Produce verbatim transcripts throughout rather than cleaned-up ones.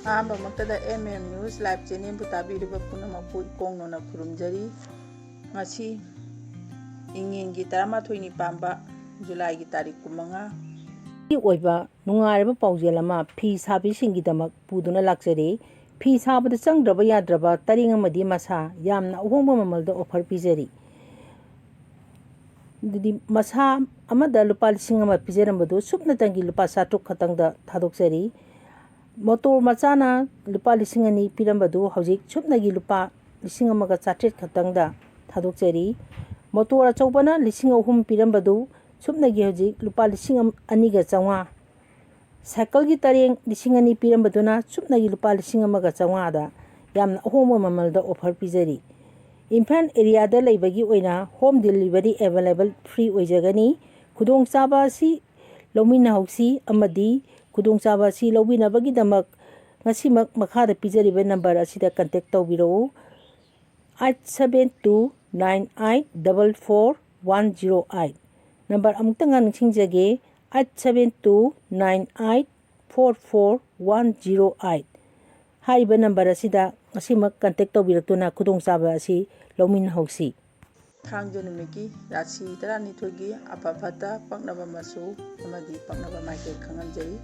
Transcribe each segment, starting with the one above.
ꯑꯍꯥꯟꯕꯃꯛꯇꯗ M M News Live Channelꯕꯨ ꯇꯥꯕꯤꯔꯤꯕ ꯄꯨꯝꯅꯃꯛꯄꯨ ꯏꯀꯣꯡ ꯅꯧꯅ ꯈꯨꯔꯨꯝꯖꯔꯤ꯫ ꯉꯁꯤ ꯏꯉꯦꯟꯒꯤ ꯇꯔꯥꯃꯥꯊꯣꯏꯅꯤ ꯄꯥꯟꯕ ꯖꯨꯂꯥꯏꯒꯤ ꯇꯥꯔꯤꯛ ꯀꯨꯟꯃꯉꯥ꯫ ꯑꯣꯏꯕ ꯅꯨꯡꯉꯥꯏꯔꯕ ꯄꯥꯎꯖꯦꯜ ꯑꯃ ꯐꯤ ꯁꯥꯕꯤꯁꯤꯡꯒꯤꯗꯃꯛ ꯄꯨꯗꯨꯅ ꯂꯥꯛꯆꯔꯤ꯫ ꯐꯤ ꯁꯥꯕꯗ ꯆꯪꯗ꯭ꯔꯕ ꯌꯥꯗ꯭ꯔꯕ ꯇꯔꯦꯡ ꯑꯃꯗꯤ ꯃꯁꯥ ꯌꯥꯝꯅ ꯑꯍꯣꯡꯕ ꯃꯃꯜꯗ offer ꯄꯤꯖꯔꯤ꯫ ꯑꯗꯨꯗꯤ ꯃꯁꯥ ꯑꯃꯗ ꯂꯨꯄꯥ ꯂꯤꯁꯤꯡ ꯑꯃ ꯄꯤꯖꯔꯝꯕꯗꯨ ꯁꯨꯞꯅꯇꯪꯒꯤ ꯂꯨꯄꯥ ꯆꯥꯇ꯭ꯔꯨꯛ ꯈꯛꯇꯪꯗ ꯊꯥꯗꯣꯛꯆꯔꯤ꯫ ꯃꯣꯇꯣꯔ ꯃꯆꯥꯅ ꯂꯨꯄꯥ ꯂꯤꯁꯤꯡ ꯑꯅꯤ ꯄꯤꯔꯝꯕꯗꯨ ꯍꯧꯖꯤꯛ ꯁꯨꯞꯅꯒꯤ ꯂꯨꯄꯥ ꯂꯤꯁꯤꯡ ꯑꯃꯒ ꯆꯥꯇ꯭ꯔꯦꯠ ꯈꯛꯇꯪꯗ ꯊꯥꯗꯣꯛꯆꯔꯤ꯫ ꯃꯣꯇꯣꯔ ꯑꯆꯧꯕꯅ ꯂꯤꯁꯤꯡ ꯑꯍꯨꯝ ꯄꯤꯔꯝꯕꯗꯨ ꯁꯨꯞꯅꯒꯤ ꯍꯧꯖꯤꯛ ꯂꯨꯄꯥ ꯂꯤꯁꯤꯡ ꯑꯅꯤꯒ ꯆꯥꯝꯃꯉꯥ꯫ ꯁꯥꯏꯀꯜꯒꯤ ꯇꯔꯦꯡ ꯂꯤꯁꯤꯡ ꯑꯅꯤ ꯄꯤꯔꯝꯕꯗꯨꯅ ꯁꯨꯞꯅꯒꯤ ꯂꯨꯄꯥ ꯂꯤꯁꯤꯡ ꯑꯃꯒ ꯆꯥꯝꯃꯉꯥꯗ ꯌꯥꯝꯅ ꯑꯍꯣꯡꯕ ꯃꯃꯜꯗ offer ꯄꯤꯖꯔꯤ꯫ ꯏꯝꯐꯥꯜ areaꯗ ꯂꯩꯕꯒꯤ ꯑꯣꯏꯅ home delivery available, free ꯑꯣꯏꯖꯒꯅꯤ꯫ ꯈꯨꯗꯣꯡꯆꯥꯕ ꯑꯁꯤ ꯂꯧꯃꯤꯟꯅꯍꯧꯁꯤ ꯑꯃꯗꯤ ꯈꯨꯗꯣꯡꯆꯥꯕ ꯑꯁꯤ ꯂꯧꯕꯤꯅꯕꯒꯤꯗꯃꯛ ꯉꯁꯤꯃꯛ ꯃꯈꯥꯗ ꯄꯤꯖꯔꯤꯕ number ꯑꯁꯤꯗ contact ꯇꯧꯕꯤꯔꯛꯎ, eight seven two nine eight double four one zero eight꯫ Number ꯑꯃꯨꯛꯇꯪꯒ ꯅꯤꯡꯁꯤꯡꯖꯒꯦ, eight seven two nine eight four four one zero eight꯫ ꯍꯥꯏꯔꯤꯕ number ꯑꯁꯤꯗ ꯉꯁꯤꯃꯛ contact ꯇꯧꯕꯤꯔꯛꯇꯨꯅ ꯈꯨꯗꯣꯡꯆꯥꯕ ꯑꯁꯤ ꯂꯧꯃꯤꯟꯅꯍꯧꯁꯤ꯫ ꯊꯥꯡꯖ ꯅꯨꯃꯤꯠꯀꯤ ꯔꯥꯁꯤ ꯇꯔꯥꯅꯤꯊꯣꯏꯒꯤ ꯑꯐ ꯐꯠꯇ, ꯄꯛꯅꯕ ꯃꯆꯨ ꯑꯃꯗꯤ ꯄꯛꯅꯕ ꯃꯥꯏꯀꯩ ꯈꯪꯍꯟꯖꯔꯤ꯫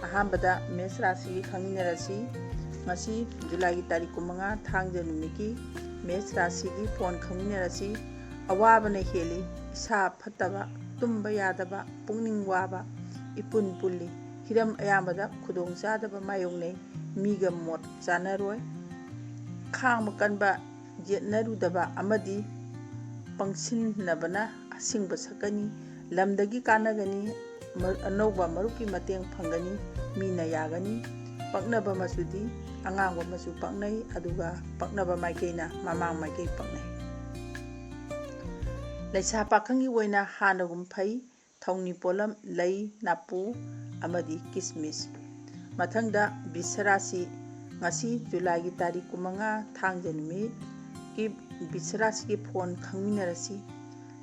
ꯑꯍꯥꯟꯕꯗ ꯃꯦꯁ ꯔꯥꯁꯤꯒꯤ ꯈꯪꯃꯤꯟꯅꯔꯁꯤ꯫ ꯉꯁꯤ ꯖꯨꯂꯥꯏꯒꯤ ꯇꯥꯔꯤꯛ ꯀꯨꯟꯃꯉꯥ, ꯊꯥꯡꯖ ꯅꯨꯃꯤꯠꯀꯤ ꯃꯦꯁ ꯔꯥꯁꯤꯒꯤ ꯐꯣꯟ ꯈꯪꯃꯤꯟꯅꯔꯁꯤ꯫ ꯑꯋꯥꯕꯅ ꯍꯦꯜꯂꯤ, ꯏꯁꯥ ꯐꯠꯇꯕ, ꯇꯨꯝꯕ ꯌꯥꯗꯕ, ꯄꯨꯛꯅꯤꯡ ꯋꯥꯕ, ꯏꯄꯨꯟ ꯄꯨꯜꯂꯤ꯫ ꯍꯤꯔꯝ ꯑꯌꯥꯝꯕꯗ ꯈꯨꯗꯣꯡꯆꯥꯗꯕ ꯃꯥꯌꯣꯛꯅꯩ꯫ ꯃꯤꯒ ꯃꯣꯠ ꯆꯥꯅꯔꯣꯏ꯫ ꯈꯥꯡꯕ ꯀꯟꯕ, ꯌꯦꯠꯅꯔꯨꯗꯕ ꯑꯃꯗꯤ ꯄꯪꯁꯤꯟꯅꯕꯅ ꯑꯁꯤꯡꯕ ꯁꯛꯀꯅꯤ꯫ ꯂꯝꯗꯒꯤ ꯀꯥꯟꯅꯒꯅꯤ꯫ ꯃ-, ꯑꯅꯧꯕ ꯃꯔꯨꯞꯀꯤ ꯃꯇꯦꯡ ꯐꯪꯒꯅꯤ꯫ ꯃꯤꯅ ꯌꯥꯒꯅꯤ꯫ ꯄꯛꯅꯕ ꯃꯆꯨꯗꯤ ꯑꯉꯥꯡꯕ ꯃꯆꯨ ꯄꯛꯅꯩ, ꯑꯗꯨꯒ ꯄꯛꯅꯕ ꯃꯥꯏꯀꯩꯅ ꯃꯃꯥꯡ ꯃꯥꯏꯀꯩ ꯄꯛꯅꯩ꯫ ꯂꯩꯁꯥ ꯄꯥꯈꯪꯒꯤ ꯑꯣꯏꯅ ꯍꯥꯟꯅꯒꯨꯝ ꯐꯩ꯫ ꯊꯧꯅꯤ ꯄꯣꯠꯂꯝ ꯂꯩ, ꯅꯥꯄꯨ ꯑꯃꯗꯤ ꯀꯤꯁꯃꯤꯁ꯫ ꯃꯊꯪꯗ ꯕꯤꯁ ꯔꯥꯁꯤ, ꯉꯁꯤ ꯖꯨꯂꯥꯏꯒꯤ ꯇꯥꯔꯤꯛ ꯀꯨꯟꯃꯉꯥ, ꯊꯥꯡꯖ ꯅꯨꯃꯤꯠꯀꯤ ꯕꯤꯁ ꯔꯥꯁꯤꯒꯤ ꯐꯣꯟ ꯈꯪꯃꯤꯟꯅꯔꯁꯤ꯫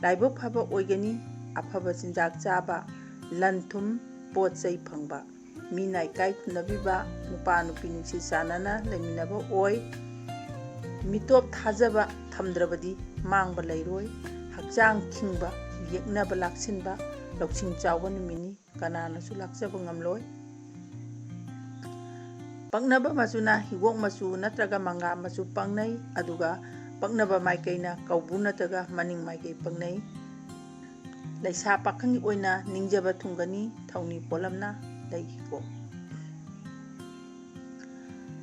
ꯂꯥꯏꯕꯛ ꯐꯕ ꯑꯣꯏꯒꯅꯤ, ꯑꯐꯕ ꯆꯤꯟꯖꯥꯛ ꯆꯥꯕ, ꯂꯟ ꯊꯨꯝ, ꯄꯣꯠ ꯆꯩ ꯐꯪꯕ꯫ ꯃꯤ ꯅꯥꯏꯀꯥꯏ ꯈꯨꯝꯅꯕꯤꯕ, ꯅꯨꯄꯥ ꯅꯨꯄꯤ ꯅꯨꯡꯁꯤ ꯆꯥꯟꯅꯅ ꯂꯩꯃꯤꯟꯅꯕ ꯑꯣꯏ꯫ ꯃꯤꯇꯣꯞ ꯊꯥꯖꯕ ꯊꯝꯗ꯭ꯔꯕꯗꯤ ꯃꯥꯡꯕ ꯂꯩꯔꯣꯏ꯫ ꯍꯛꯆꯥꯡ ꯈꯤꯡꯕ, ꯌꯦꯛꯅꯕ ꯂꯥꯛꯁꯤꯟꯕ, ꯂꯧꯁꯤꯡ ꯆꯥꯎꯕ ꯅꯨꯃꯤꯠꯅꯤ꯫ ꯀꯅꯥꯅꯁꯨ ꯂꯥꯛꯆꯕ ꯉꯝꯂꯣꯏ꯫ ꯄꯛꯅꯕ ꯃꯆꯨꯅ ꯍꯤꯒꯣꯛ ꯃꯆꯨ ꯅꯠꯇ꯭ꯔꯒ ꯃꯪꯒ꯭ꯔꯥ ꯃꯆꯨ ꯄꯛꯅꯩ, ꯑꯗꯨꯒ ꯄꯛꯅꯕ ꯃꯥꯏꯀꯩꯅ ꯀꯧꯕ꯭ꯔꯨ ꯅꯠꯇ꯭ꯔꯒ ꯃꯅꯤꯡ ꯃꯥꯏꯀꯩ ꯄꯛꯅꯩ꯫ ꯂꯩꯁꯥ ꯄꯥꯈꯪꯒꯤ ꯑꯣꯏꯅ ꯅꯤꯡꯖꯕ ꯊꯨꯡꯒꯅꯤ, ꯊꯧꯅꯤ ꯄꯣꯠꯂꯝꯅ ꯂꯩ ꯍꯤꯒꯣꯛ꯫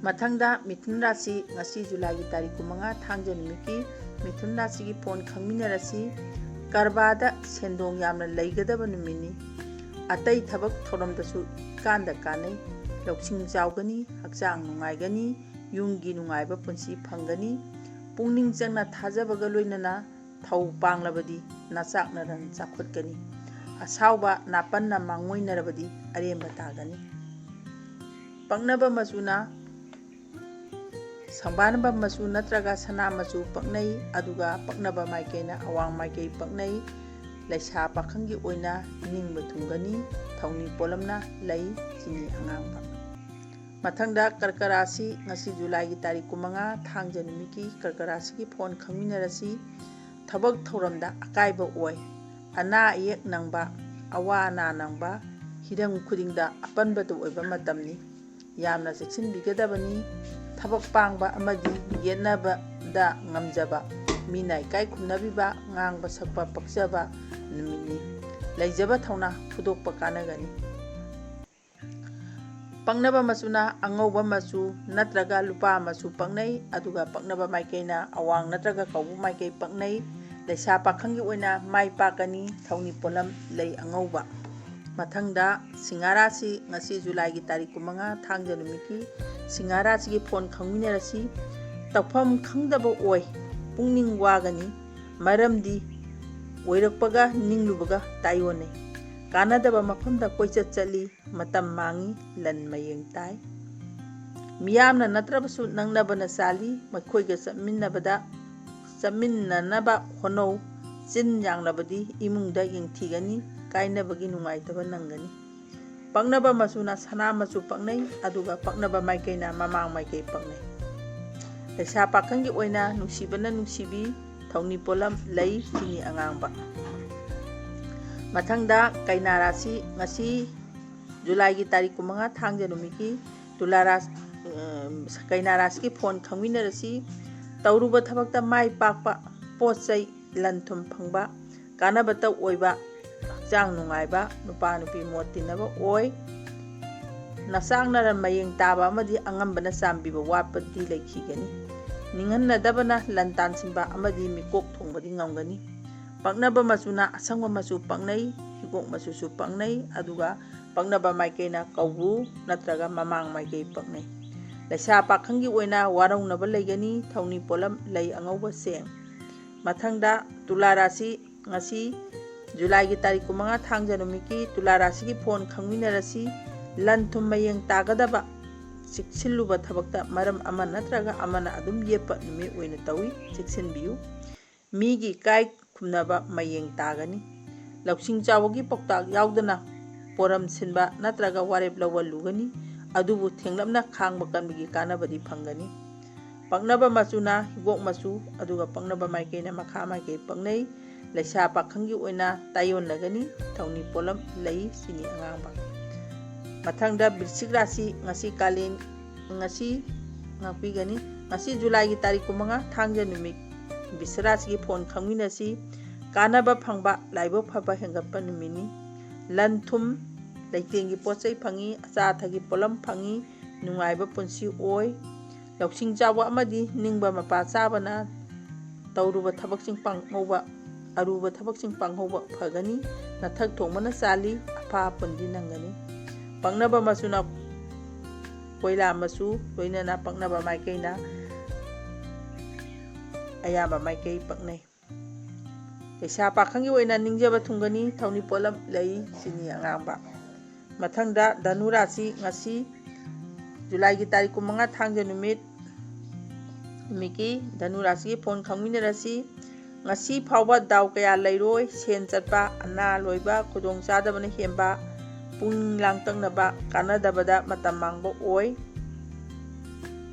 ꯃꯊꯪꯗ ꯃꯤꯊꯨꯟ ꯔꯥꯁꯤ, ꯉꯁꯤ ꯖꯨꯂꯥꯏꯒꯤ ꯇꯥꯔꯤꯛ ꯀꯨꯟꯃꯉꯥ, ꯊꯥꯡꯖ ꯅꯨꯃꯤꯠꯀꯤ ꯃꯤꯊꯨꯟ ꯔꯥꯁꯤꯒꯤ ꯐꯣꯟ ꯈꯪꯃꯤꯟꯅꯔꯁꯤ꯫ ꯀꯔꯕꯥꯔꯗ ꯁꯦꯟꯗꯣꯡ ꯌꯥꯝꯅ ꯂꯩꯒꯗꯕ ꯅꯨꯃꯤꯠꯅꯤ꯫ ꯑꯇꯩ ꯊꯕꯛ ꯊꯧꯔꯝꯗꯁꯨ ꯏꯀꯥꯟꯗ ꯀꯥꯟꯅꯩ꯫ ꯂꯧꯁꯤꯡ ꯆꯥꯎꯒꯅꯤ, ꯍꯛꯆꯥꯡ ꯅꯨꯡꯉꯥꯏꯒꯅꯤ, ꯌꯨꯝꯒꯤ ꯅꯨꯡꯉꯥꯏꯕ ꯄꯨꯟꯁꯤ ꯐꯪꯒꯅꯤ꯫ ꯄꯨꯛꯅꯤꯡ ꯆꯪꯅ ꯊꯥꯖꯕꯒ ꯂꯣꯏꯅꯅ ꯊꯧ ꯄꯥꯡꯂꯕꯗꯤ ꯅꯆꯥꯛꯅꯔꯅ ꯆꯥꯎꯈꯠꯀꯅꯤ꯫ ꯑꯁꯥꯎꯕ ꯅꯥꯄꯟꯅ ꯃꯥꯡꯑꯣꯏꯅꯔꯕꯗꯤ ꯑꯔꯦꯝꯕ ꯇꯥꯒꯅꯤ꯫ ꯄꯛꯅꯕ ꯃꯆꯨꯅ ꯁꯪꯕꯥꯅꯕ ꯃꯆꯨ ꯅꯠꯇ꯭ꯔꯒ ꯁꯅꯥ ꯃꯆꯨ ꯄꯛꯅꯩ, ꯑꯗꯨꯒ ꯄꯛꯅꯕ ꯃꯥꯏꯀꯩꯅ ꯑꯋꯥꯡ ꯃꯥꯏꯀꯩ ꯄꯛꯅꯩ꯫ ꯂꯩꯁꯥ ꯄꯥꯈꯪꯒꯤ ꯑꯣꯏꯅ ꯅꯤꯡꯕ ꯊꯨꯡꯒꯅꯤ, ꯊꯧꯅꯤ ꯄꯣꯠꯂꯝꯅ ꯂꯩ, ꯆꯤꯅꯤ ꯑꯉꯥꯡꯕ꯫ ꯃꯊꯪꯗ ꯀꯔꯀ ꯔꯥꯁꯤ, ꯉꯁꯤ ꯖꯨꯂꯥꯏꯒꯤ ꯇꯥꯔꯤꯛ ꯀꯨꯟꯃꯉꯥ, ꯊꯥꯡꯖ ꯅꯨꯃꯤꯠꯀꯤ ꯀꯔꯀ ꯔꯥꯁꯤꯒꯤ ꯐꯣꯟ ꯈꯪꯃꯤꯟꯅꯔꯁꯤ꯫ ꯊꯕꯛ ꯊꯧꯔꯝꯗ ꯑꯀꯥꯏꯕ ꯑꯣꯏ꯫ ꯑꯅꯥ ꯑꯌꯦꯛ ꯅꯪꯕ, ꯑꯋꯥ ꯑꯅꯥ ꯅꯪꯕ, ꯍꯤꯔꯝ ꯈꯨꯗꯤꯡꯗ ꯑꯄꯟꯕꯗꯨ ꯑꯣꯏꯕ ꯃꯇꯝꯅꯤ꯫ ꯌꯥꯝꯅ ꯆꯦꯛꯁꯤꯟꯕꯤꯒꯗꯕꯅꯤ꯫ ꯊꯕꯛ ꯄꯥꯡꯕ ꯑꯃꯗꯤ ꯌꯦꯠꯅꯕꯗ ꯉꯝꯖꯕ, ꯃꯤꯅ ꯏꯀꯥꯏ ꯈꯨꯝꯅꯕꯤꯕ, ꯉꯥꯡꯕ ꯁꯛꯄ ꯄꯛꯆꯕ ꯅꯨꯃꯤꯠꯅꯤ꯫ ꯂꯩꯖꯕ ꯊꯧꯅꯥ ꯐꯨꯗꯣꯛꯄ ꯀꯥꯟꯅꯒꯅꯤ꯫ ꯄꯛꯅꯕ ꯃꯆꯨꯅ ꯑꯉꯧꯕ ꯃꯆꯨ ꯅꯠꯇ꯭ꯔꯒ ꯂꯨꯄꯥ ꯃꯆꯨ ꯄꯛꯅꯩ, ꯑꯗꯨꯒ ꯄꯛꯅꯕ ꯃꯥꯏꯀꯩꯅ ꯑꯋꯥꯡ ꯅꯠꯇ꯭ꯔꯒ ꯀꯧꯕ꯭ꯔꯨ ꯃꯥꯏꯀꯩ ꯄꯛꯅꯩ꯫ ꯂꯩꯁꯥ ꯄꯥꯈꯪꯒꯤ ꯑꯣꯏꯅ ꯃꯥꯏ ꯄꯥꯛꯀꯅꯤ, ꯊꯧꯅꯤ ꯄꯣꯠꯂꯝ ꯂꯩ ꯑꯉꯧꯕ꯫ ꯃꯊꯪꯗ ꯁꯤꯡꯍꯥ ꯔꯥꯁꯤ, ꯉꯁꯤ ꯖꯨꯂꯥꯏꯒꯤ ꯇꯥꯔꯤꯛ ꯀꯨꯟꯃꯉꯥ, ꯊꯥꯡꯖ ꯅꯨꯃꯤꯠꯀꯤ ꯁꯤꯡꯍꯥ ꯔꯥꯁꯤꯒꯤ ꯐꯣꯟ ꯈꯪꯃꯤꯟꯅꯔꯁꯤ꯫ ꯇꯧꯐꯝ ꯈꯪꯗꯕ ꯑꯣꯏ, ꯄꯨꯛꯅꯤꯡ ꯋꯥꯒꯅꯤ, ꯃꯔꯝꯗꯤ ꯑꯣꯏꯔꯛꯄꯒ ꯅꯤꯡꯂꯨꯕꯒ ꯇꯥꯏꯑꯣꯟꯅꯩ꯫ ꯀꯥꯟꯅꯗꯕ ꯃꯐꯝꯗ ꯀꯣꯏꯆꯠ ꯆꯠꯂꯤ, ꯃꯇꯝ ꯃꯥꯡꯏ, ꯂꯟ ꯃꯌꯦꯡ ꯇꯥꯏ꯫ ꯃꯤꯌꯥꯝꯅ ꯅꯠꯇ꯭ꯔꯕꯁꯨ ꯅꯛꯅꯕꯅ ꯆꯥꯜꯂꯤ, ꯃꯈꯣꯏꯒ ꯆꯠꯃꯤꯟꯅꯕꯗ, ꯆꯠꯃꯤꯟꯅꯅꯕ ꯍꯣꯠꯅꯧ꯫ ꯆꯤꯟ ꯌꯥꯡꯂꯕꯗꯤ ꯏꯃꯨꯡꯗ ꯌꯦꯡꯊꯤꯒꯅꯤ, ꯀꯥꯏꯅꯕꯒꯤ ꯅꯨꯡꯉꯥꯏꯇꯕ ꯅꯪꯒꯅꯤ꯫ ꯄꯛꯅꯕ ꯃꯆꯨꯅ ꯁꯅꯥ ꯃꯆꯨ ꯄꯛꯅꯩ, ꯑꯗꯨꯒ ꯄꯛꯅꯕ ꯃꯥꯏꯀꯩꯅ ꯃꯃꯥꯡ ꯃꯥꯏꯀꯩ ꯄꯛꯅꯩ꯫ ꯂꯩꯁꯥ ꯄꯥꯈꯪꯒꯤ ꯑꯣꯏꯅ ꯅꯨꯡꯁꯤꯕꯅ ꯅꯨꯡꯁꯤꯕꯤ, ꯊꯧꯅꯤ ꯄꯣꯠꯂꯝ, ꯂꯩ, ꯆꯤꯅꯤ ꯑꯉꯥꯡꯕ꯫ ꯃꯊꯪꯗ ꯀꯩꯅꯥ ꯔꯥꯁꯤ, ꯉꯁꯤ ꯖꯨꯂꯥꯏꯒꯤ ꯇꯥꯔꯤꯛ ꯀꯨꯟꯃꯉꯥ ꯊꯥꯡꯖ ꯅꯨꯃꯤꯠꯀꯤ ꯇꯨꯂꯥ ꯔꯥꯁ-, ꯑ, ꯀꯩꯅꯥ ꯔꯥꯁꯤꯒꯤ ꯐꯣꯟ ꯈꯪꯃꯤꯟꯅꯔꯁꯤ꯫ ꯇꯧꯔꯨꯕ ꯊꯕꯛꯇ ꯃꯥꯏ ꯄꯥꯛꯄ, ꯄꯣꯠ ꯆꯩ, ꯂꯟ ꯊꯨꯝ ꯐꯪꯕ, ꯀꯥꯟꯅꯕꯇ ꯑꯣꯏꯕ, ꯍꯛꯆꯥꯡ ꯅꯨꯡꯉꯥꯏꯕ, ꯅꯨꯄꯥ ꯅꯨꯄꯤ ꯃꯣꯠ ꯇꯤꯟꯅꯕ ꯑꯣꯏ꯫ ꯅꯆꯥꯛꯅꯔ ꯃꯌꯦꯡ ꯇꯥꯕ ꯑꯃꯗꯤ ꯑꯉꯝꯕꯅ ꯆꯥꯟꯕꯤꯕ ꯋꯥꯠꯄꯗꯤ ꯂꯩꯈꯤꯒꯅꯤ꯫ ꯅꯤꯡꯍꯟꯅꯗꯕꯅ ꯂꯟ ꯇꯥꯟꯁꯤꯟꯕ ꯑꯃꯗꯤ ꯃꯤꯀꯣꯛ ꯊꯣꯡꯕꯗꯤ ꯉꯝꯒꯅꯤ꯫ ꯄꯛꯅꯕ ꯃꯆꯨꯅ ꯑꯁꯪꯕ ꯃꯆꯨ ꯄꯛꯅꯩ, ꯍꯤꯒꯣꯛ ꯃꯆꯨꯁꯨ ꯄꯛꯅꯩ, ꯑꯗꯨꯒ ꯄꯛꯅꯕ ꯃꯥꯏꯀꯩꯅ ꯀꯧꯕ꯭ꯔꯨ ꯅꯠꯇ꯭ꯔꯒ ꯃꯃꯥꯡ ꯃꯥꯏꯀꯩ ꯄꯛꯅꯩ꯫ ꯂꯩꯁꯥ ꯄꯥꯈꯪꯒꯤ ꯑꯣꯏꯅ ꯋꯥꯔꯧꯅꯕ ꯂꯩꯒꯅꯤ, ꯊꯧꯅꯤ ꯄꯣꯠꯂꯝ, ꯂꯩ ꯑꯉꯧꯕ, ꯆꯦꯡ꯫ ꯃꯊꯪꯗ ꯇꯨꯂꯥ ꯔꯥꯁꯤ, ꯉꯁꯤ ꯖꯨꯂꯥꯏꯒꯤ ꯇꯥꯔꯤꯛ ꯀꯨꯟꯃꯉꯥ ꯊꯥꯡꯖ ꯅꯨꯃꯤꯠꯀꯤ ꯇꯨꯂꯥ ꯔꯥꯁꯤꯒꯤ ꯐꯣꯟ ꯈꯪꯃꯤꯟꯅꯔꯁꯤ꯫ ꯂꯟ ꯊꯨꯝ ꯃꯌꯦꯡ ꯇꯥꯒꯗꯕ, ꯆꯦꯛꯁꯤꯜꯂꯨꯕ ꯊꯕꯛꯇ ꯃꯔꯝ ꯑꯃ ꯅꯠꯇ꯭ꯔꯒ ꯑꯃꯅ ꯑꯗꯨꯝ ꯌꯦꯠꯄ ꯅꯨꯃꯤꯠ ꯑꯣꯏꯅ ꯇꯧꯏ, ꯆꯦꯛꯁꯤꯟꯕꯤꯌꯨ꯫ ꯃꯤꯒꯤ ꯏꯀꯥꯏ ꯈꯨꯝꯅꯕ ꯃꯌꯦꯡ ꯇꯥꯒꯅꯤ꯫ ꯂꯧꯁꯤꯡ ꯆꯥꯎꯕꯒꯤ ꯄꯥꯎꯇꯥꯛ ꯌꯥꯎꯗꯅ ꯄꯣꯔꯝ ꯁꯤꯟꯕ ꯅꯠꯇ꯭ꯔꯒ ꯋꯥꯔꯦꯞ ꯂꯧꯕ ꯂꯨꯒꯅꯤ, ꯑꯗꯨꯕꯨ ꯊꯦꯡꯂꯞꯅ ꯈꯥꯡꯕ ꯀꯟꯕꯒꯤ ꯀꯥꯟꯅꯕꯗꯤ ꯐꯪꯒꯅꯤ꯫ ꯄꯛꯅꯕ ꯃꯆꯨꯅ ꯍꯤꯒꯣꯛ ꯃꯆꯨ, ꯑꯗꯨꯒ ꯄꯛꯅꯕ ꯃꯥꯏꯀꯩꯅ ꯃꯈꯥ ꯃꯥꯏꯀꯩ ꯄꯛꯅꯩ꯫ ꯂꯩꯁꯥ ꯄꯥꯈꯪꯒꯤ ꯑꯣꯏꯅ ꯇꯥꯏꯌꯣꯟꯅꯒꯅꯤ, ꯊꯧꯅꯤ ꯄꯣꯠꯂꯝ, ꯂꯩ, ꯆꯤꯅꯤ ꯑꯉꯥꯡꯕ꯫ ꯃꯊꯪꯗ ꯕ꯭ꯔꯤꯁꯤꯛ ꯔꯥꯁꯤ, ꯉꯁꯤ ꯀꯥꯂꯦꯟ, ꯉꯁꯤ ꯉꯥꯛꯄꯤꯒꯅꯤ꯫ ꯉꯁꯤ ꯖꯨꯂꯥꯏꯒꯤ ꯇꯥꯔꯤꯛ ꯀꯨꯟꯃꯉꯥ ꯊꯥꯡꯖ ꯅꯨꯃꯤꯠ, ꯕ꯭ꯔꯤꯁꯤꯛ ꯔꯥꯁꯤꯒꯤ ꯐꯣꯟ ꯈꯪꯃꯤꯟꯅꯁꯤ꯫ ꯀꯥꯟꯅꯕ ꯐꯪꯕ, ꯂꯥꯏꯕꯛ ꯐꯕ ꯍꯦꯟꯒꯠꯄ ꯅꯨꯃꯤꯠꯅꯤ꯫ ꯂꯟ ꯊꯨꯝ, ꯂꯩꯇꯦꯡꯒꯤ ꯄꯣꯠ ꯆꯩ ꯐꯪꯉꯤ, ꯑꯆꯥ ꯑꯊꯛꯀꯤ ꯄꯣꯠꯂꯝ ꯐꯪꯉꯤ, ꯅꯨꯡꯉꯥꯏꯕ ꯄꯨꯟꯁꯤ ꯑꯣꯏ꯫ ꯂꯧꯁꯤꯡ ꯆꯥꯎꯕ ꯑꯃꯗꯤ ꯅꯤꯡꯕ ꯃꯄꯥ ꯆꯥꯕꯅ ꯇꯧꯔꯨꯕ ꯊꯕꯛꯁꯤꯡ ꯄꯥꯡꯍꯧꯕ, ꯑꯔꯨꯕ ꯊꯕꯛꯁꯤꯡ ꯄꯥꯡꯍꯧꯕ ꯐꯒꯅꯤ꯫ ꯅꯊꯛ ꯊꯣꯡꯕꯅ ꯆꯥꯜꯂꯤ, ꯑꯐꯥ ꯑꯄꯨꯟꯗꯤ ꯅꯪꯒꯅꯤ꯫ ꯄꯛꯅꯕ ꯃꯆꯨꯅ ꯀꯣꯏꯂꯥ ꯃꯆꯨ, ꯂꯣꯏꯅꯅ ꯄꯛꯅꯕ ꯃꯥꯏꯀꯩꯅ ꯑꯌꯥꯝꯕ ꯃꯥꯏꯀꯩ ꯄꯛꯅꯩ꯫ ꯂꯩꯁꯥ ꯄꯥꯈꯪꯒꯤ ꯑꯣꯏꯅ ꯅꯤꯡꯖꯕ ꯊꯨꯡꯒꯅꯤ, ꯊꯧꯅꯤ ꯄꯣꯠꯂꯝ, ꯂꯩ, ꯆꯤꯅꯤ ꯑꯉꯥꯡꯕ꯫ ꯃꯊꯪꯗ ꯙꯅꯨ ꯔꯥꯁꯤ, ꯉꯁꯤ ꯖꯨꯂꯥꯏꯒꯤ ꯇꯥꯔꯤꯛ ꯀꯨꯟꯃꯉꯥ ꯊꯥꯡꯖ ꯅꯨꯃꯤꯠ, ꯅꯨꯃꯤꯠꯀꯤ ꯙꯅꯨ ꯔꯥꯁꯤꯒꯤ ꯐꯣꯟ ꯈꯪꯃꯤꯟꯅꯔꯁꯤ꯫ ꯉꯁꯤ ꯐꯥꯎꯕ ꯗꯥꯎ ꯀꯌꯥ ꯂꯩꯔꯣꯏ, ꯁꯦꯟ ꯆꯠꯄ, ꯑꯅꯥ ꯂꯣꯏꯕ, ꯈꯨꯗꯣꯡ ꯆꯥꯗꯕꯅ ꯍꯦꯟꯕ, ꯄꯨꯛꯅꯤꯡ ꯂꯥꯡꯇꯛꯅꯕ, ꯀꯥꯟꯅꯗꯕꯗ ꯃꯇꯝ ꯃꯥꯡꯕ ꯑꯣꯏ꯫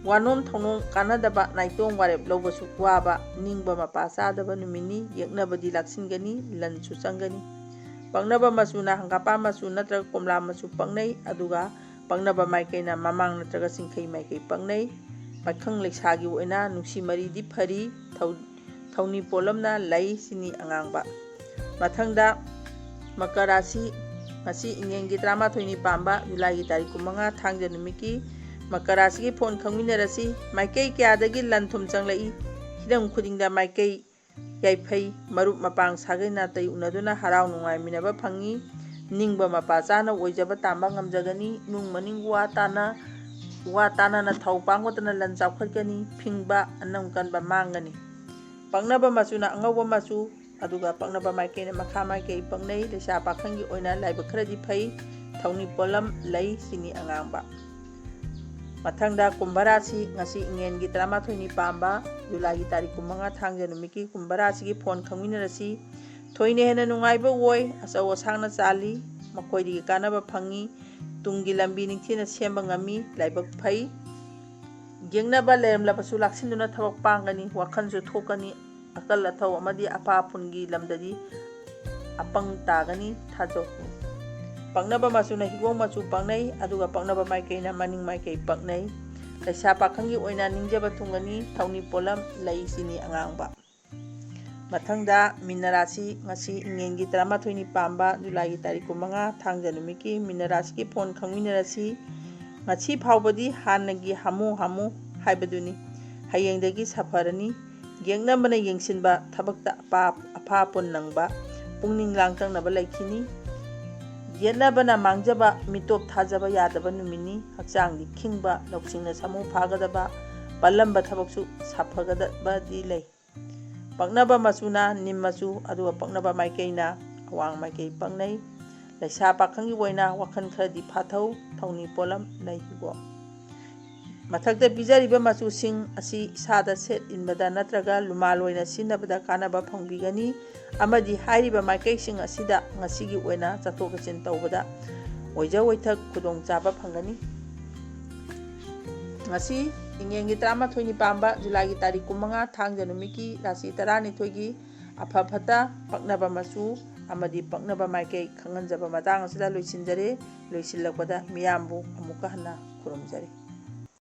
ꯋꯥꯅꯣꯝ ꯊꯧꯅꯣꯝ ꯀꯥꯟꯅꯗꯕ, ꯅꯥꯏꯇꯣꯝ ꯋꯥꯔꯦꯞ ꯂꯧꯕꯁꯨ ꯋꯥꯕ, ꯅꯤꯡꯕ ꯃꯄꯥ ꯆꯥꯗꯕ ꯅꯨꯃꯤꯠꯅꯤ꯫ ꯌꯦꯛꯅꯕꯗꯤ ꯂꯥꯛꯁꯤꯟꯒꯅꯤ, ꯂꯟꯁꯨ ꯆꯪꯒꯅꯤ꯫ ꯄꯛꯅꯕ ꯃꯆꯨꯅ ꯍꯪꯒꯥꯄꯥꯟ ꯃꯆꯨ ꯅꯠꯇ꯭ꯔꯒ ꯀꯣꯝꯂꯥ ꯃꯆꯨ ꯄꯛꯅꯩ, ꯑꯗꯨꯒ ꯄꯛꯅꯕ ꯃꯥꯏꯀꯩꯅ ꯃꯃꯥꯡ ꯅꯠꯇ꯭ꯔꯒ ꯆꯤꯡꯈꯩ ꯃꯥꯏꯀꯩ ꯄꯛꯅꯩ꯫ ꯄꯥꯈꯪ ꯂꯩꯁꯥꯒꯤ ꯑꯣꯏꯅ ꯅꯨꯡꯁꯤ ꯃꯔꯤꯗꯤ ꯐꯔꯤ, ꯊꯧ-, ꯊꯧꯅꯤ ꯄꯣꯠꯂꯝꯅ ꯂꯩ, ꯆꯤꯅꯤ ꯑꯉꯥꯡꯕ꯫ ꯃꯊꯪꯗ ꯃꯀꯔ ꯔꯥꯁꯤ, ꯉꯁꯤ ꯏꯉꯦꯟꯒꯤ ꯇꯔꯥꯃꯥꯊꯣꯏꯅꯤ ꯄꯥꯟꯕ, ꯖꯨꯂꯥꯏꯒꯤ ꯇꯥꯔꯤꯛ ꯀꯨꯟꯃꯉꯥ, ꯊꯥꯡꯖ ꯅꯨꯃꯤꯠꯀꯤ ꯃꯀꯔ ꯔꯥꯁꯤꯒꯤ ꯐꯣꯟ ꯈꯪꯃꯤꯟꯅꯔꯁꯤ꯫ ꯃꯥꯏꯀꯩ ꯀꯌꯥꯗꯒꯤ ꯂꯟ ꯊꯨꯝ ꯆꯪꯂꯛꯏ? ꯍꯤꯔꯝ ꯈꯨꯗꯤꯡꯗ ꯃꯥꯏꯀꯩ ꯌꯥꯏꯐꯩ꯫ ꯃꯔꯨꯞ ꯃꯄꯥꯡ ꯁꯥꯒꯩ ꯅꯥꯇꯩ ꯎꯅꯗꯨꯅ ꯍꯔꯥꯎ ꯅꯨꯡꯉꯥꯏꯃꯤꯟꯅꯕ ꯐꯪꯉꯤ꯫ ꯅꯤꯡꯕ ꯃꯄꯥ ꯆꯥꯅ ꯑꯣꯏꯖꯕ ꯇꯥꯟꯕ ꯉꯝꯖꯒꯅꯤ꯫ ꯏꯃꯨꯡ ꯃꯅꯨꯡ ꯋꯥ ꯇꯥꯅ, ꯋꯥ ꯇꯥꯅꯅ ꯊꯧ ꯄꯥꯡꯒꯗꯅ ꯂꯟ ꯆꯥꯎꯈꯠꯀꯅꯤ꯫ ꯐꯤꯡꯕ, ꯑꯅꯝ ꯀꯟꯕ ꯃꯥꯡꯒꯅꯤ꯫ ꯄꯛꯅꯕ ꯃꯆꯨꯅ ꯑꯉꯧꯕ ꯃꯆꯨ, ꯑꯗꯨꯒ ꯄꯛꯅꯕ ꯃꯥꯏꯀꯩꯅ ꯃꯈꯥ ꯃꯥꯏꯀꯩ ꯄꯛꯅꯩ꯫ ꯂꯩꯁꯥ ꯄꯥꯈꯪꯒꯤ ꯑꯣꯏꯅ ꯂꯥꯏꯕꯛ ꯈꯔꯗꯤ ꯐꯩ꯫ ꯊꯧꯅꯤ ꯄꯣꯠꯂꯝ ꯂꯩ, ꯆꯤꯅꯤ ꯑꯉꯥꯡꯕ꯫ ꯃꯊꯪꯗ ꯀꯨꯝꯚ ꯔꯥꯁꯤ, ꯉꯁꯤ ꯏꯉꯦꯟꯒꯤ ꯇꯔꯥꯃꯥꯊꯣꯏꯅꯤ ꯄꯥꯟꯕ, ꯖꯨꯂꯥꯏꯒꯤ ꯇꯥꯔꯤꯛ ꯀꯨꯟꯃꯉꯥ, ꯊꯥꯡꯖ ꯅꯨꯃꯤꯠꯀꯤ ꯀꯨꯝꯚ ꯔꯥꯁꯤꯒꯤ ꯐꯣꯟ ꯈꯪꯃꯤꯟꯅꯔꯁꯤ꯫ ꯊꯣꯏꯅ ꯍꯦꯟꯅ ꯅꯨꯡꯉꯥꯏꯕ ꯑꯣꯏ, ꯑꯆꯧ ꯑꯁꯥꯡꯅ ꯆꯥꯜꯂꯤ, ꯃꯈꯣꯏꯗꯒꯤ ꯀꯥꯟꯅꯕ ꯐꯪꯉꯤ, ꯇꯨꯡꯒꯤ ꯂꯝꯕꯤ ꯅꯤꯡꯊꯤꯅ ꯁꯦꯝꯕ ꯉꯝꯃꯤ, ꯂꯥꯏꯕꯛ ꯐꯩ꯫ ꯌꯦꯛꯅꯕ ꯂꯩꯔꯝꯂꯕꯁꯨ ꯂꯥꯛꯁꯤꯟꯗꯨꯅ ꯊꯕꯛ ꯄꯥꯡꯒꯅꯤ, ꯋꯥꯈꯜꯁꯨ ꯊꯣꯛꯀꯅꯤ, ꯑꯀꯜ ꯑꯊꯧ ꯑꯃꯗꯤ ꯑꯄꯥ ꯄꯨꯟꯒꯤ ꯂꯝꯗꯗꯤ ꯑꯄꯪ ꯇꯥꯒꯅꯤ, ꯊꯥꯖꯧ꯫ ꯄꯛꯅꯕ ꯃꯆꯨꯅ ꯍꯤꯒꯣꯛ ꯃꯆꯨ ꯄꯛꯅꯩ, ꯑꯗꯨꯒ ꯄꯛꯅꯕ ꯃꯥꯏꯀꯩꯅ ꯃꯅꯤꯡ ꯃꯥꯏꯀꯩ ꯄꯛꯅꯩ꯫ ꯂꯩꯁꯥ ꯄꯥꯈꯪꯒꯤ ꯑꯣꯏꯅ ꯅꯤꯡꯖꯕ ꯊꯨꯡꯒꯅꯤ, ꯊꯧꯅꯤ ꯄꯣꯠꯂꯝ ꯂꯩ, ꯆꯤꯅꯤ ꯑꯉꯥꯡꯕ꯫ ꯃꯊꯪꯗ ꯃꯤꯅ ꯔꯥꯁꯤ, ꯉꯁꯤ ꯏꯉꯦꯟꯒꯤ ꯇꯔꯥꯃꯥꯊꯣꯏꯅꯤ ꯄꯥꯟꯕ, ꯖꯨꯂꯥꯏꯒꯤ ꯇꯥꯔꯤꯛ ꯀꯨꯟꯃꯉꯥ, ꯊꯥꯡꯖ ꯅꯨꯃꯤꯠꯀꯤ ꯃꯤꯅ ꯔꯥꯁꯤꯒꯤ ꯐꯣꯟ ꯈꯪꯃꯤꯟꯅꯔꯁꯤ꯫ ꯉꯁꯤ ꯐꯥꯎꯕꯗꯤ ꯍꯥꯟꯅꯒꯤ ꯍꯥꯃꯨ ꯍꯥꯃꯨ ꯍꯥꯏꯕꯗꯨꯅꯤ꯫ ꯍꯌꯦꯡꯗꯒꯤ ꯁꯥꯐꯔꯅꯤ꯫ ꯌꯦꯛꯅꯕꯅ ꯌꯦꯡꯁꯤꯟꯕ ꯊꯕꯛꯇ ꯑꯄꯥ-, ꯑꯐꯥ ꯄꯨꯟ ꯅꯪꯕ, ꯄꯨꯛꯅꯤꯡ ꯂꯥꯡꯇꯛꯅꯕ ꯂꯩꯈꯤꯅꯤ꯫ ꯌꯦꯠꯅꯕꯅ ꯃꯥꯡꯖꯕ, ꯃꯤꯇꯣꯞ ꯊꯥꯖꯕ ꯌꯥꯗꯕ ꯅꯨꯃꯤꯠꯅꯤ꯫ ꯍꯛꯆꯥꯡꯗꯤ ꯈꯤꯡꯕ, ꯂꯧꯁꯤꯡꯅ ꯁꯥꯃꯨ ꯐꯥꯒꯗꯕ, ꯄꯜꯂꯝꯕ ꯊꯕꯛꯁꯨ ꯁꯥꯐꯒꯗꯕꯗꯤ ꯂꯩ꯫ ꯄꯛꯅꯕ ꯃꯆꯨꯅ ꯅꯤꯝ ꯃꯆꯨ, ꯑꯗꯨꯒ ꯄꯛꯅꯕ ꯃꯥꯏꯀꯩꯅ ꯑꯋꯥꯡ ꯃꯥꯏꯀꯩ ꯄꯛꯅꯩ꯫ ꯂꯩꯁꯥ ꯄꯥꯈꯪꯒꯤ ꯑꯣꯏꯅ ꯋꯥꯈꯜ ꯈꯔꯗꯤ ꯐꯥꯊꯧ, ꯊꯧꯅꯤ ꯄꯣꯠꯂꯝ ꯂꯩ ꯍꯤꯒꯣꯛ꯫ ꯃꯊꯛꯇ ꯄꯤꯖꯔꯤꯕ ꯃꯆꯨꯁꯤꯡ ꯑꯁꯤ ꯏꯁꯥꯗ ꯁꯦꯠ ꯏꯟꯕꯗ ꯅꯠꯇ꯭ꯔꯒ ꯂꯨꯃꯥꯜ ꯑꯣꯏꯅ ꯁꯤꯖꯤꯟꯅꯕꯗ ꯀꯥꯟꯅꯕ ꯐꯪꯕꯤꯒꯅꯤ, ꯑꯃꯗꯤ ꯍꯥꯏꯔꯤꯕ ꯃꯥꯏꯀꯩꯁꯤꯡ ꯑꯁꯤꯗ ꯉꯁꯤꯒꯤ ꯑꯣꯏꯅ ꯆꯠꯊꯣꯛ ꯆꯠꯁꯤꯟ ꯇꯧꯕꯗ ꯑꯣꯏꯖ ꯑꯣꯏꯊꯛ ꯈꯨꯗꯣꯡꯆꯥꯕ ꯐꯪꯒꯅꯤ꯫ ꯉꯁꯤ ꯏꯉꯦꯟꯒꯤ ꯇꯔꯥꯃꯥꯊꯣꯏꯅꯤ ꯄꯥꯟꯕ ꯖꯨꯂꯥꯏꯒꯤ ꯇꯥꯔꯤꯛ ꯀꯨꯟꯃꯉꯥ ꯊꯥꯡꯖ ꯅꯨꯃꯤꯠꯀꯤ ꯔꯥꯁꯤ ꯇꯔꯥꯅꯤꯊꯣꯏꯒꯤ ꯑꯐ ꯐꯠꯇ, ꯄꯛꯅꯕ ꯃꯆꯨ ꯑꯃꯗꯤ ꯄꯛꯅꯕ ꯃꯥꯏꯀꯩ ꯈꯪꯍꯟꯖꯕ ꯃꯇꯥꯡ ꯑꯁꯤꯗ ꯂꯣꯏꯁꯤꯟꯖꯔꯦ꯫ ꯂꯣꯏꯁꯤꯜꯂꯛꯄꯗ ꯃꯤꯌꯥꯝꯕꯨ ꯑꯃꯨꯛꯀ ꯍꯟꯅ ꯈꯨꯔꯨꯝꯖꯔꯤ꯫